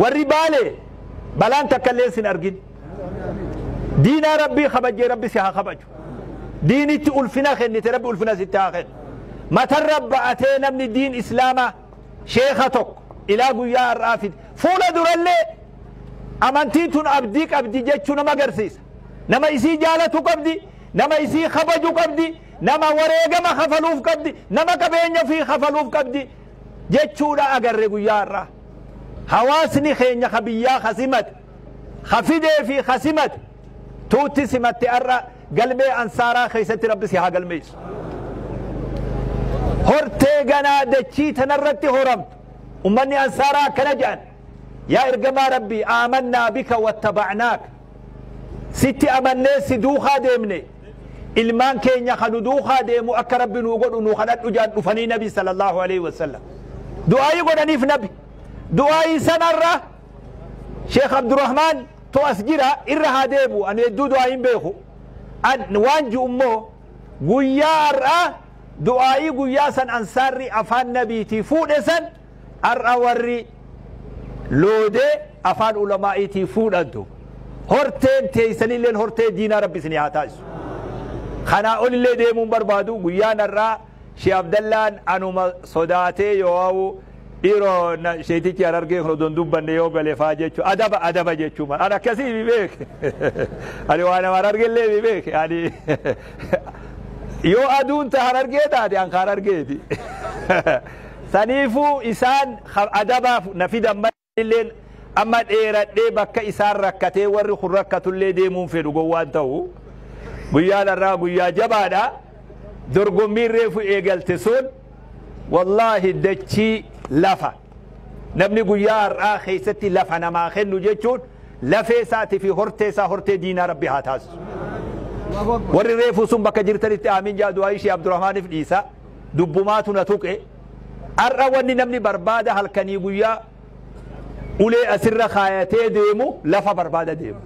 Warri Baalee balaan takka illee sin argin. Diinaa Rabbii kabajjee Rabbi si haa kabaju. Diinitti ulfina kennite, Rabbi ulfina sitti haa kennu. Matarra ba'atee namni diin Islaamaa sheeka tokko ilaa guyyaa har'aa fide. Fuula durallee amantiin tun abdii qabdi jechuu nama agarsiisa. Nama isii jaalatu qabdi, nama isii kabaju qabdi, nama wareegama kafaluuf qabdi, nama qabeenya ofii kafaluuf qabdi jechuudha agarre guyyaa har'aa. Hawaasni keenya ka biyyaa ka simate, ka fidee fi ka simate, tuutti simatte har'a galmee ansaaraa keessatti Rabbi si haa galmeessu. Hortee ganaa dachii tanarratti horamtu. Ummanni ansaaraa akkana jedhan. Yaa ergamaa Rabbii, aamannaa bika wattaba'naak. Sitti amannee si duukaa deemne. Ilmaan keenya ka nu duukaa deemu akka Rabbi nuu godhu nuu kadhadhu jedhan dhufanii Nabi sallallahu alaihi wasallam. Du'aayii godhaniif Nabi. Du'aayii sanarra Sheekh Abdurrahmaan to as jira irra haa deebu, ani hedduu du'aayiin beeku. Waan ji'u immoo guyyaa har'aa du'aayii guyyaa san ansaarri afaan nabiitii fuudhe san har'a warri loodee afaan ulamaa'iitii fuudhantu. Horteen teessanilleen hortee diinaa Rabbi isinii haa taasisu. Kanaa olillee deemuun barbaadu. Guyyaan har'aa Sheekh Abdallaan anuma sodaatee yoo hawwu dhiiroo sheetichi Harargee kun odoon dubbanne yoo gale faa jechuu adaba adaba jechuu mala. Ani akkasii mi beeke. Ani waa nama Harargeellee mi beeke. Ani yoo aduun ta Harargee taate an ka Harargeeti. Saniifuu isaan adabaaf na fidan malee amma dheeradhee bakka isaan rakkatee warri kun rakkatullee deemuun fedhu gowwaan ta'u. Guyyaan har'aa guyyaa jabaadha. Dorgommiin reefu eegalte sun wallaahi dachii lafa. Namni guyyaa har'aa keessatti lafa namaa kennu jechuun lafee isaatii fi hortee isaa hortee diinaa Rabbi haa taasisu. Warri reefu sun bakka jirtanitti aamin jaa, du'aa ishee Abdurrahmaaniif dhiisa. Dubbumaatu na tuqe. Har'a wanni namni barbaada halkanii guyyaa ulee asirra kaayatee deemu lafa barbaada deemu.